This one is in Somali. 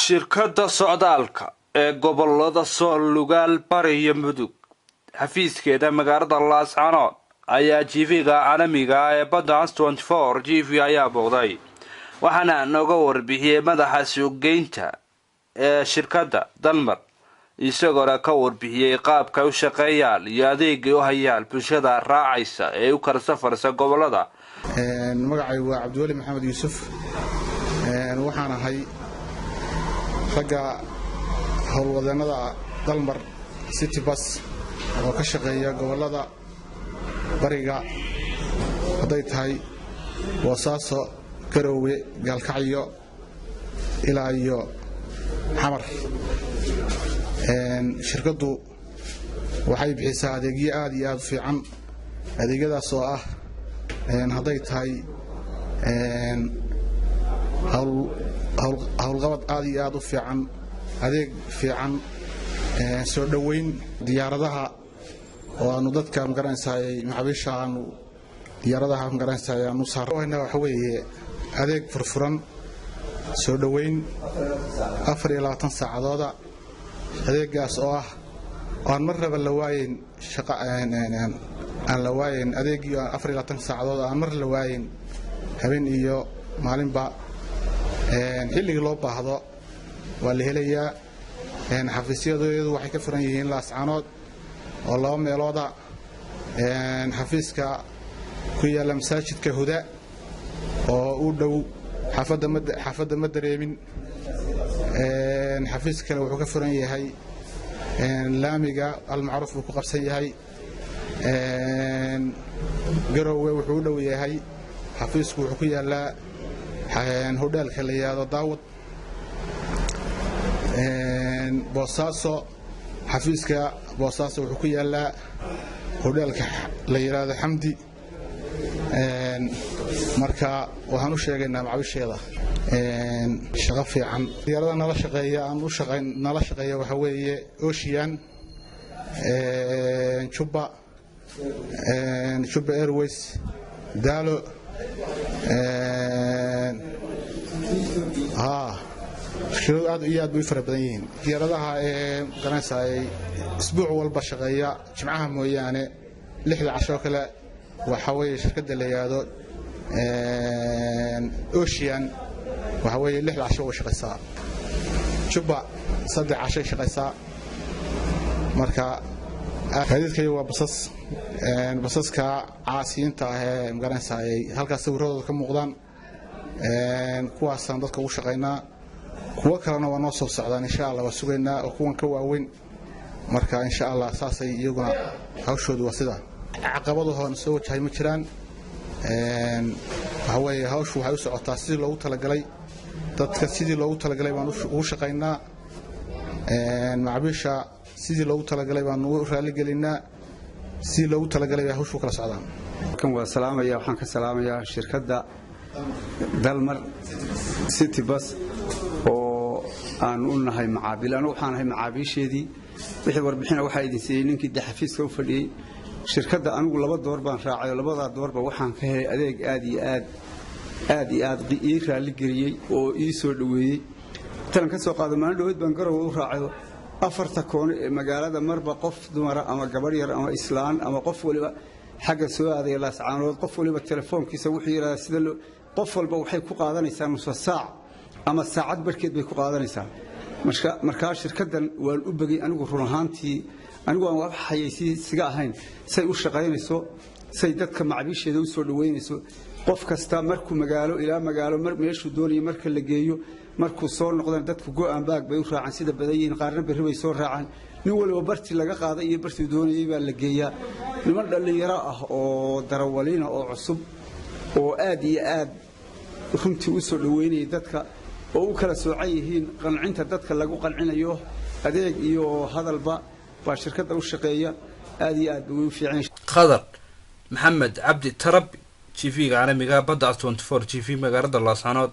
Shirkadda socdaalka ee gobolada Sool, Lugaal, Bari iyo Mudug xafiiskeeda magaalada Laascanood ayaa TV-ga caalamiga ee Badda Cas 24 TV ayaa booqday, waxaana nooga warbixiyey madaxa suuqgeynta ee shirkadda Dalmar, isagoona ka warbixiyey qaabka u shaqeeyaan iyo adeegay u hayaan bulshada raacaysa ee u kala safarsa gobolada. Magacaygu waa Cabdiweli Maxamed Yuusuf. Waxaan ahay ragga howlwadeennada Dalmar City Bus oo ka shaqeeya gobollada bariga, hadday tahay Boosaaso, Garoowe, Gaalkacyo ilaa iyo Xamar. Shirkaddu waxay bixisaa adeegyo aad iyo aad u fiican, adeegyadaas oo ah hadday tahay howlqabad aad iyo aad u fiican, adeeg fiican, soo dhoweyn, diyaaradaha oo aanu dadka magaranaysaay maxaabiisha aanu diyaaradaha magaranaysaay aanu saarna. Waxa weeye adeeg furfuran, soo dhoweyn 24 saacadooda, adeegaas oo ah aan mar raba la waayeyn shaqa aan la waayeyn, adeegii 24 saacadood aan mar la waayeyn, habeen iyo maalinba xilligii loo baahdo waa la helayaa. Xafiisyadeedu waxay ka furan yihiin Laascaanood oo laba meelooda: xafiiska ku yaalla masaajidka Huda oo u dhow xaafadda Ma Dareemin, xafiis kale wuxuu ka furan yahay laamiga Almacruuf buu ku qabsan yahay. Garowe wuxuu u dhow yahay, xafiisku wuxuu ku yaallaa hodheelka la yidhaahdo Daawad. Boosaaso, xafiiska Boosaaso wuxuu ku yaallaa hodheelka la yidhaahdo Xamdi. Marka waxaan u sheegaynaa macaabiisheeda shaqo fiican. Diyaarada nala shaqeeya aan u shaqayn nala shaqeeya waxa weeye Ocean, Juba, Juba Airways, Daalo. Ha shirkadu aad iyo aad bay u fara badan yihiin. Diyaaradaha ee garanaysaa isbuuc walba shaqeeya, jimcaha mooyaane, 6da cashoo kale, waxa weeye shirkadda la yidhaahdo Ocean. Waxa weeye 6da casho way shaqaysaa, Juba 3 cashay shaqaysaa. Marka gaadiidkayo waa basas, basaska caasiyiinta ah ee magaranaysaa ay halkaas sawiradooda ka muuqdaan, kuwaasaan dadka ugu shaqaynaa. Kuwo kalena waa noo soo socdaan, insha Allah waa sugaynaa, oo kuwan ka waaweyn. Marka insha Allah saasay iyaguna hawshoodu waa sidaa. Caqabadahoona soo wajahay ma jiraan. Waxa weeye hawshu waxay u socotaa sidii loogu talagalay dadka, sidii loogu talagalay baan ugu shaqaynaa macabiisha, sidii loogu talagalay baan ugu raaligelinaa, sidii loogu talagalay bay hawshu kala socdaan. Kan waa salaamaya, waxaan ka salaamayaa shirkadda Dalmar City Bus oo aan u nahay macaabiil. Anigu waxaan ahay macaabiisheedii. Wixii warbixina waxaa idin siiyey ninkii de xafiiska u fadhiyey shirkadda. Anigu laba door baan raacay oo labadaa doorba waxaan ka helay adeeg aad iyo aad aad iyo aad ii raaligeliyey oo ii soo dhoweeyey. Talan ka soo qaado, maalin dhaweyd baan Garowe u raacayo. Afarta koone ee magaalada marba qof dumara ama gabadh yar ama islaan ama qof waliba xagga soo aadaya Laascaanood, qof waliba telefoonkiisa wuxuu yidhahdaa sida loo qof walba waxay ku qaadanaysaa nusa saac ama saacad barkeed bay ku qaadanaysaa. Markaa shirkaddan waan u begay anigu run ahaantii, anigu aan wax xayeysiisiga ahayn, say u shaqaynayso, say dadka macbiisheeda u soo dhoweynayso. Qof kasta markuu magaalo ilaa magaalo meeshuu doonayo marka la geeyo, markuu soo noqdana dadku go'aan baag bay u raacaan sida badan yihiin, qaarna berri bay soo raacaan. Nin waliba bartii laga qaaday iyo bartii doonayay baa la geeyaa. Niman dhallinyaro ah oo darawaliina oo cusub oo aad iyo aad runtii u soo dhoweynayay dadka oo u kala soocan yihiin qancinta dadka lagu qancinayo adeeg iyo hadalba baa shirkadda u shaqeeya. Aad iyo aad bay u fiican. Khadar Maxamed Cabdi Tarabi, TV-ga caalamiga Badda 24 TV, magaalada Laascaanood.